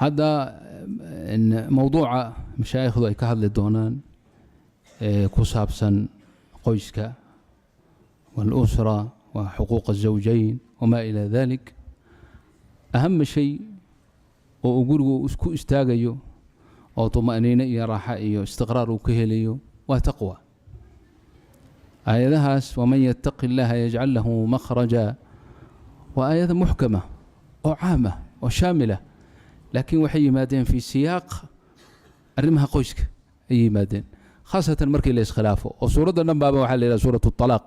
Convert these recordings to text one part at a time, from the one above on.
Hadda mowduuca mashaayikhdu ay ka hadli doonaan ee ku saabsan qoyska والأسرة وحقوق الزوجين وما إلى ذلك، أهم شيء oo uu gurigu isku istaagayo oo طمأنينة iyo raaxa iyo istiqraar uu ka helayo waa taqwa. Aayadahaas "ومن يتق الله يجعل له مخرجا" waa aayada muxkama oo caama oo shaamila, laakiin waxay yimaadeen في siyaaq arrimaha qoyska ay yimaadeen, khaasatan markii la iskhilaafo. Oo suuradda dhan baaba waxaa la yidhaha suuratu الطalaaq,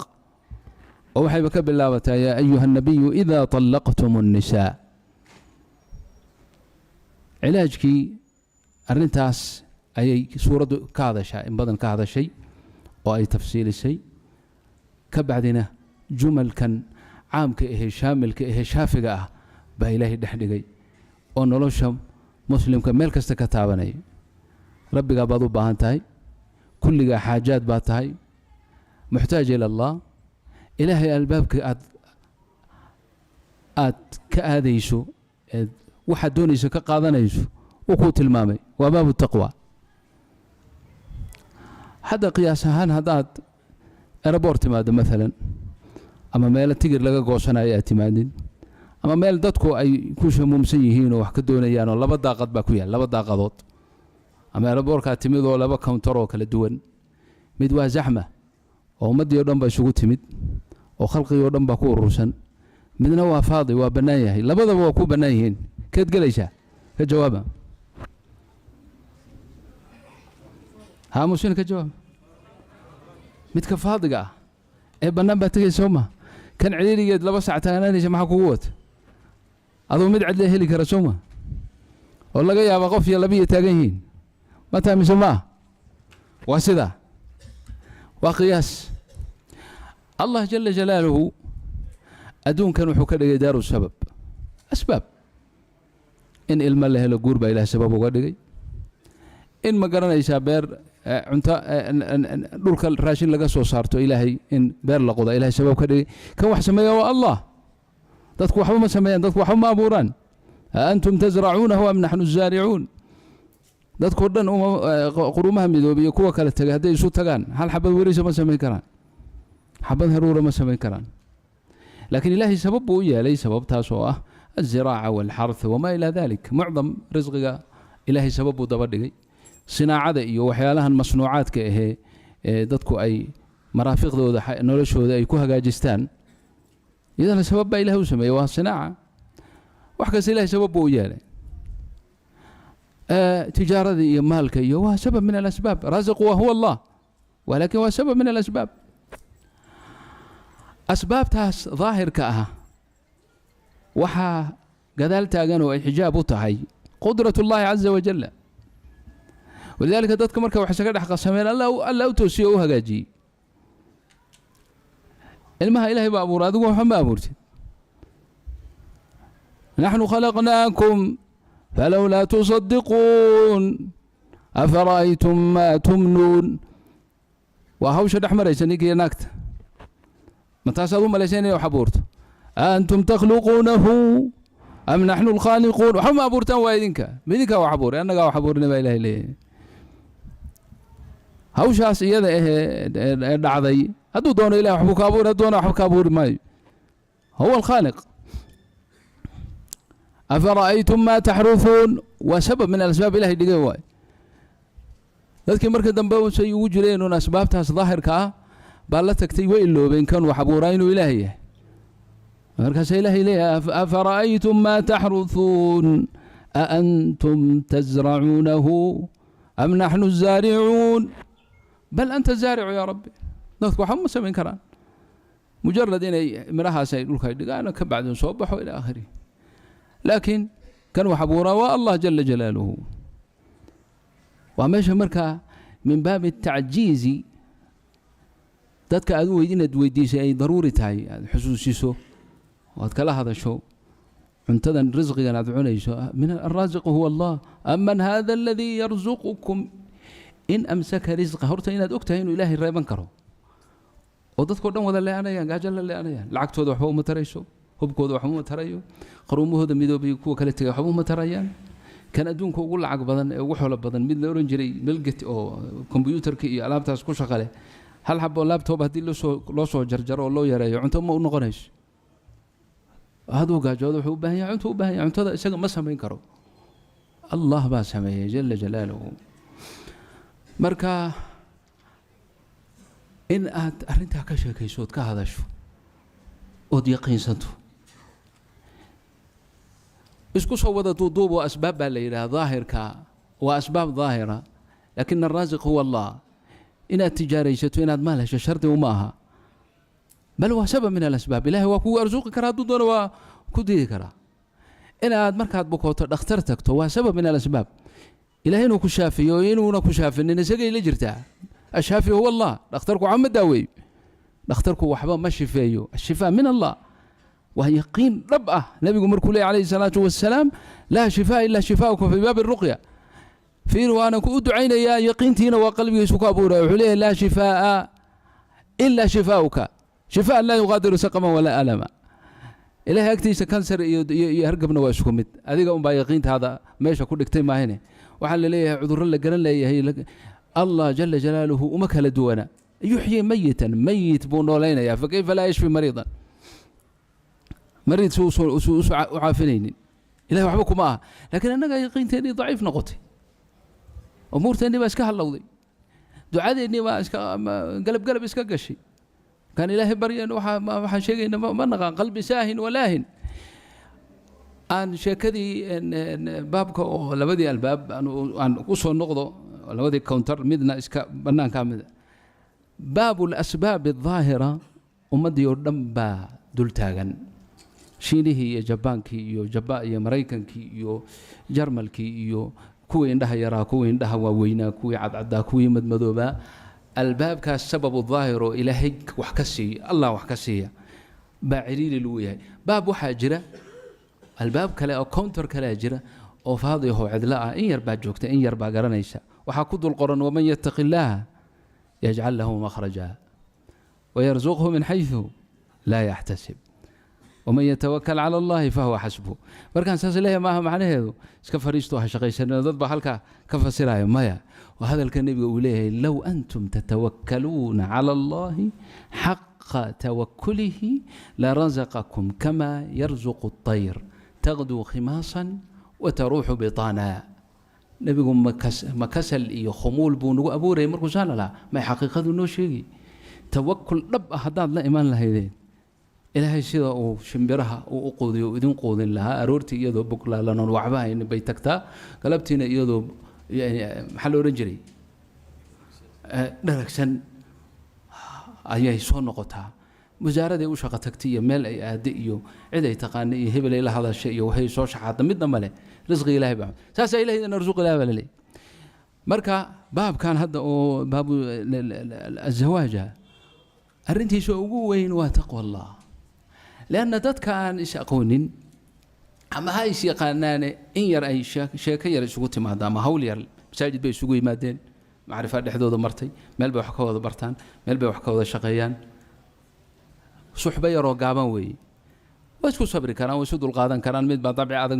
oo waxayba ka bilaabataa "يا أيها النبي إذا طلقتم النساء". Cilaajkii arrintaas ayay suuraddu ka hadashaa, in badan ka hadashay oo ay tafsiilisay. Ka bacdina jumalkan caamka ahee, shaamilka ahee, shaafiga ah baa Ilaahay dhex dhigay oo nolosha muslimka meel kasta ka taabanaya. Rabbigaa baad u baahan tahay, kulligaa xaajaad baad tahay, muxtaaj ila Allah. Ilaahay albaabka aad ka aadayso eed waxaad doonayso ka qaadanayso uu kuu tilmaamay, waa baabu taqwa. Hadda qiyaas ahaan, haddaad airport timaado maalan, ama meelo tigir laga goosanayo aad timaadid, ama meel dadku ay ku shamuumsan yihiin oo wax ka doonayaan, oo laba daaqad baa ku yaal, laba daaqadood, ama airportkaa timid oo laba counter oo kala duwan, mid waa zaxma oo ummaddii o dhan ba isugu timid oo khalqigii o dhan baa ku urursan, midna waa faadi, waa bannaan yahay. Labadaba waa ku bannaan yihiin, keed gelaysaa? Ka jawaaba. Haamusin, ka jawaaba. Midka faadiga ah ee bannaan baa tegaysa, soo ma? Kan ciriirigeed 2 sac taagnaanaysa maxaa kugu wata? Aduu mid cidle heli kara, soo ma? Oo laga yaaba qof iyo labiyo taagan yihiin. Ma tahay mise ma ah? Waa sidaa, waa qiyaas. Allah jala jalaaluhu adduunkan wuxuu ka dhigay daaru sabab, asbaab. In ilmo la helo, guur baa Ilaah sabab uga dhigay. In, ma garanaysaa, beer cunto, dhulka raashin laga soo saarto, Ilaahay in beer la qoda Ilahay sabab ka dhigay. Kan wax sameeya waa Allah. Dadku waxba ma sameeyaan, dadku waxba ma abuuraan. "أأنتم تزرعونه أم نحن الزارعون". Dadkoo dhan, Qurumaha Midoobay iyo kuwa kale tegay, hadday isu tagaan, hal xabad weriisa ma samayn karaan, xabad haruura ma samayn karaan. Laakiin Ilaahay sabab buu u yeelay, sababtaas oo ah الزراعة والحرث وما إلى ذلك. Mucdam risqiga Ilaahay sabab buu daba dhigay. Sinaacada iyo waxyaalahan masnuucaadka ahee ee dadku ay maraafiqdooda, noloshooda ay ku hagaajistaan, iyadana sabab baa Ilahay u sameeyey, waa sinaaca. Wax kasta Ilahay sabab buu u yeelay. Tijaaradii iyo maalka iyo waa sabab من الأسباب. Raasiqu waa huwa Allah, walakin waa sabab من الأسباب. Asbaabtaas daahirka ah waxaa gadaal taagan oo ay xijaab u tahay قدرة الله عز وجل. ولذلك dadka marka wax isaga dhex qasameen, Alla u toosiye oo u hagaajiyey. Ilmaha Ilahay baa abuuray, adigu waxba ma abuurtid. "نحن خلقناكم فلولا تصدقون أفرأيتم ما تمنون". Waa hawsha dhex maraysa ninka iyo naagta. Ma taasaad u malaysa inay wax abuurto? "أأنتم تخلقونه أم نحن الخالقون". Waxba ma abuurtaan, waa idinka, ma idinkaa wax abuuray? Annagaa wax abuurnay baa Ilahay leeyahay. Hawshaas iyada ahee ee dhacday, hadduu doono Ilahay waxbuu ka abuuri, hadduu doono waxba ka abuuri maayo. هو الخالق. "أفرأيتم ما تحرثون" waa sabab من الأسباب Ilahay dhigay waay. Dadkii marka dambe say ugu jireen un asbaabtaas daahirka ah baa la tagtay, way iloobeen kan wax abuuraa inuu Ilaahay yahay. Markaasa Ilahay leeyahay: "أفرأيتم ما تحرثون أأنتم تزرعونه أم نحن الزارعون". بل أنت الزارع يا ربي. Dadku waxba ma samayn karaan, mujarad inay midhahaas ay dhulka ay dhigaan, ka bacdin soo baxo, إلى آخره. Laakiin kan wax abuuraa waa Allah jala jalaaluhu. Waa meesha markaa من باب التعجيز dadka aad u weyd inaad weydiisay ay daruuri tahay, aad xusuusiso oo aad kala hadasho cuntadan, risqigan aad cunayso. من الرازق هو الله. "أمن هذا الذي يرزقكم إن أمسك رزقه". Horta inaad og tahay inuu Ilaahay reeban karo oo dadkao dhan wada leeanayaan, gaajo la leeanayaan, lacagtooda waxba uma tarayso, hubkooda waxba uma tarayo, qaruumahooda midoobay kuwa kala tegay waxba uma tarayaan. Kan adduunka ugu lacag badan ee ugu xoolo badan, mid la oran jiray Bill Gates oo kombyuutarka iyo alaabtaas ku shaqo leh, hal xabo laptop haddii loo soo jarjaro oo loo yareeyo, cunto ma u noqonayso. Hadduu gaajoodo, wuxuu u baahan yahay cunto, u baahan yahay. Cuntada isaga ma samayn karo, Allah baa sameeyey jala jalaaluhu. Marka in aad arrintaa ka sheekayso ood ka hadasho ood yaqiinsanto, isku soo wada duuduub oo asbaab baa la yidhaha. Daahirka waa asbaab daahira, لكن الرازق هو الله. Inaad tijaaraysato, inaad maal hesho, shardi uma aha, bal waa sabab من الأسباب. Ilahay waa kugu arsuqi karaa, hadduu doono waa ku diidi karaa. Inaad markaad bukooto dhakhtar tagto waa sabab من الأسباب. Ilahay inuu ku shaafiyo, inuuna ku shaafinin, isagay la jirtaa. الشافي هو الله. Dhakhtarku waxba ma daaweeyo, dhakhtarku waxba ma shifeeyo. الشفاء من الله. Waa yaqiin dhab ah. Nebigu markuu leey عليه الصلاة والسلام: لا شفاء إلا شفاؤك في باب الرقية. Fiir, waana ku u ducaynayaa, yaqiintiina waa qalbigiisu ku abuuraya. Wuxuu leeyahy: لا شفاء إلا شفاؤك، شفاء لا يغادر سقما ولا ألما. Ilahay agtiisa kansar iyo hargabna waa isku mid. Adiga unbaa yaqiintaada meesha ku dhigtay maahine. Waxaa la leeyahay cudurro la garan leeyahay, Allah jala jalaaluhu uma kala duwana. يحيي ميتا, meyit buu noolaynayaa, فكيف لا يشفي مريضا? Mariid suu u caafinaynin? Ilahay waxba kuma aha. Laakiin annaga yaqiinteennii daciif noqotay, umuurteennii baa iska hallowday, ducadeennii baa iska galab galab iska gashay. Markaan Ilaahay baryayno, waxaan sheegayna ma naqaan. قلبي ساه ولاهٍ. Aan sheekadii baabka oo labadii albaab aan u soo noqdo, labadii counter, midna iska bannaankaa mida. باب الأسباب الظاهرة, ummaddii oo dhan baa dul taagan. Shiinihii iyo Jabaankii iyo Jaba iyo Maraykankii iyo Jarmalkii iyo kuwii indhaha yaraa, kuwii indhaha waaweynaa, kuwii cadcadaa, kuwii madmadoobaa, albaabkaas sababu daahir oo Ilaahay wax ka siiya, Allah wax ka siiya, baa ciriiri lagu yahay. Baab waxaa jira, albaab kale oo counter kalea jira oo faadi ahoo cidlo ah. In yar baa joogta, in yar baa garanaysa. Waxaa ku dul qoran: ومن يتق الله يجعل له مخرجا ويرزقه من حيث لا يحتسب ومن يتوكل على الله فهو حسبه. Markaan saas leeyahay, maaha macnaheedu iska fariisto, ha shaqaysanino. Dad baa halkaa ka fasiraya. Maya, waa hadalka Nebiga uu leeyahay: لو أنتم تتوكلون على الله حق توكله لرزقكم كما يرزق الطير تغدو خماصا وتروح بطانا. Nebigu ma kasal iyo khumuul buu nagu abuurayay markuu saana lahaa? May, xaqiiqadu noo sheegi. Tawakul dhab ah haddaad la imaan lahaydeen, Ilaahay sida uu shimbiraha uu u quudiyo uu idin quudin lahaa. Aroortii iyadoo boglaalanoon waxba haynin bay tagtaa, galabtiina iyadoo yani, maxaa la odhan jiray, dharagsan ayay soo noqotaa. Wasaaraday u shaqo tagtay iyo meel ay aadday iyo cid ay taqaanay iyo hebel ay la hadashay iyo waxay soo shaxaadda midna male. Risqiga Ilahay baa saasaa, Ilahay idin arsuq, Ilahay baa laleeyahy. Marka baabkan hadda oo باب الزواج, arrintiisa ugu weyn waa تقوى الله, لأن dadka aan is aqoonin ama ha is yaqaanaane, in yar ay sheeko yar isugu timaado ama hawl yar, masaajid bay isugu yimaadeen, macrifa dhexdooda martay, meel bay wax ka wada bartaan, meel bay wax ka wada shaqeeyaan, suxbo yaroo gaaban weeye. Waa isku sabri karaan, waa isu dulqaadan karaan. Mid baa dabci adag,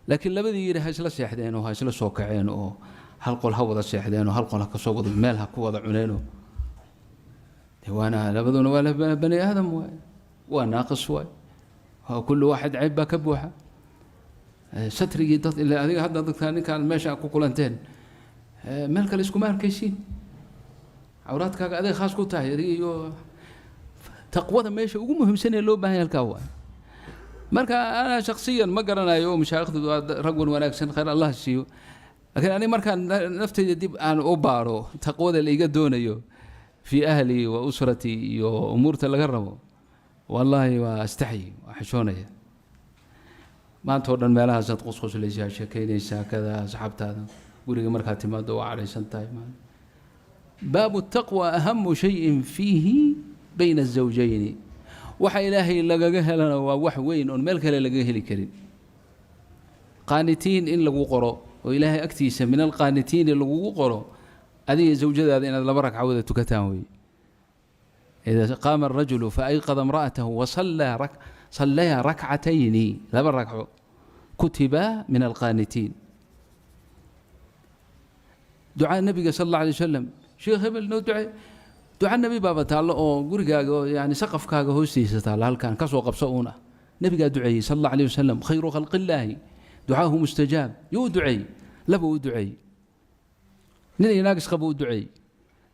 laakiin labadii yidhi ha isla seexdeen oo ha isla soo kaceen oo hal qol ha wada seexdeen oo hal qol ha kasoo wada, meel ha ku wada cuneenoo dee waana labaduna waa bani aadam waay, waa naaqis waay, waa كل واحد ceyb baa ka buuxa. Satrigii dad ila adiga hadda dadka ninkaan meesha ku kulanteen, meel kale iskuma arkaysiin. Cawraadkaaga adiga khaas ku tahay, adiga iyo taqwada. Meesha ugu muhiimsan ee loo baahan yahay halkaa waay. Marka ana shaksiyan ma garanayo, mashaayikhdu waa rag wan wanaagsan, khayr Allah siiyo, laakiin aniga markaan naftayda dib aan u baaro, taqwada la iga doonayo في أهلي وأسرتي iyo umuurta laga rabo, wallaahi waa astaxyi, waa xishoonaya. Maanta oo dhan meelahaasaad qusquslaysaa, sheekeynaysaa kada asxaabtaada. Guriga markaad timaado waa cadhaysan tahay. باب التقوى أهم شيء فيه بين الزوجين. Waxa Ilaahay lagaga helana waa wax weyn oon meel kale laga heli karin. Qaanitiin in lagu qoro oo Ilaahay agtiisa من القانتين lagugu qoro, adiga zawjadaada inaad laba ragca wada tukataan wey. إذا قام الرجل فأيقظ امرأته وصلى صليا ركعتين, laba ragco, كتب من القانتين. Ducaa Nebiga sal Allah alay wasalam, sheekh hebel noo ducee, duca nebi baaba taallo oo gurigaaga oo yani saqafkaaga hoostiisa taalla, halkan ka soo qabso uun ah. Nebigaa duceeyey sal Allah alayh wasalam, khayru khalqillaahi, ducaahu mustajaab. Yuu u duceeyey? Laba u duceeyey, nin iyo naag isqaba u duceeyey.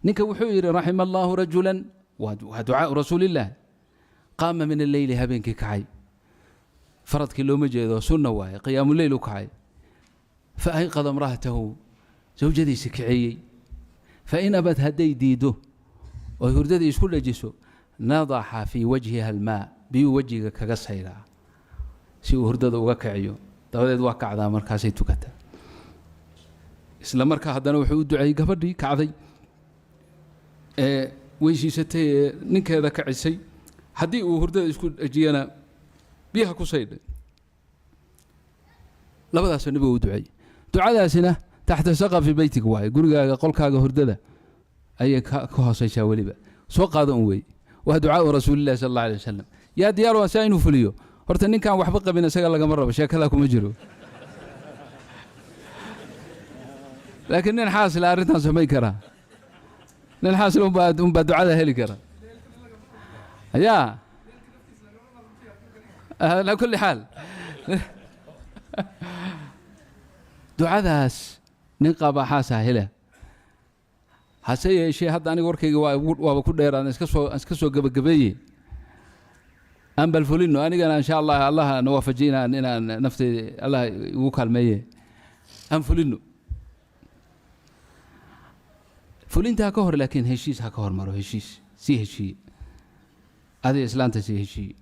Ninka wuxuu yidhi: raxima Allahu rajulan, waa ducaau rasuulillaah, qaama min alleyli, habeenkii kacay. Faradkii looma jeedo, sunna waaye,qiyaamuleyl u kacay. Fa ayqada imra'atahu, zawjadiisa kaceeyey. Fa in abad, hadday diido oo hurdadii isku dhajiso, nadaxa fii wajhiha almaa, biyuu wejiga kaga sayraa si uu hurdada uga kiciyo. Dabadeed waa kacdaa, markaasay tukataa. Isla markaa haddana wuxuu u duceeyey gabadhii kacday ee weysiisatay ee ninkeeda kacisay, haddii uu hurdada isku dhajiyana biyaha ku saydhay. Labadaasoo nebiga u duceeyey. Ducadaasina taxta saqafi beytiga waaye, gurigaaga qolkaaga hurdada ayay ka hooseysaa. Weliba soo qaado un wey, waa ducaau rasuulillahi sal Allah alay wasalam. Yaa diyaar waa saa inuu fuliyo? Horta ninkaan waxba qabin isaga lagama rabo, sheekadaa kuma jiro. Laakiin nin xaasle arrintan samayn karaa, nin xaasle unbaa ducada heli kara. Yaa alaa kulli xaal, ducadaas nin qabaa xaasaa hela. Hase yeeshee hadda aniga warkayga waaba ku dheeraan, iska soo gebagabeeye. Aan bal fulino anigana, insha Allah, Allah na waafajiye inaan nafteyda Allah igu kaalmeeye, aan fulino. Fulinta ha ka hor laakiin heshiis ha ka hormaro. Heshiis sii heshiiye, adiga islaanta sii heshiiye.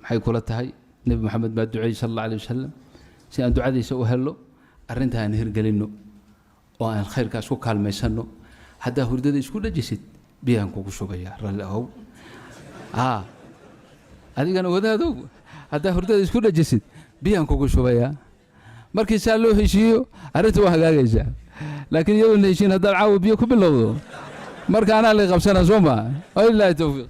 Maxay kula tahay? Nebi Moxamed baa duceeyey sal Allah alay wasalam, si aan ducadiisa u helno arrinta aan hirgelinno oo aan khayrkaas ku kaalmaysanno. Haddaa hurdada isku dhajisid, biyaan kugu shubayaa, ralli ahow. Aa adigana wadaadow, haddaa hurdada isku dhajisid, biyaan kugu shubayaa. Markii saa loo heshiiyo arrinta waa hagaagaysaa, laakiin iyadoon heshiin haddaad caawa biyo ku bilowdo, marka anaa lay qabsana, soo maa? Walilaahi towfiiq.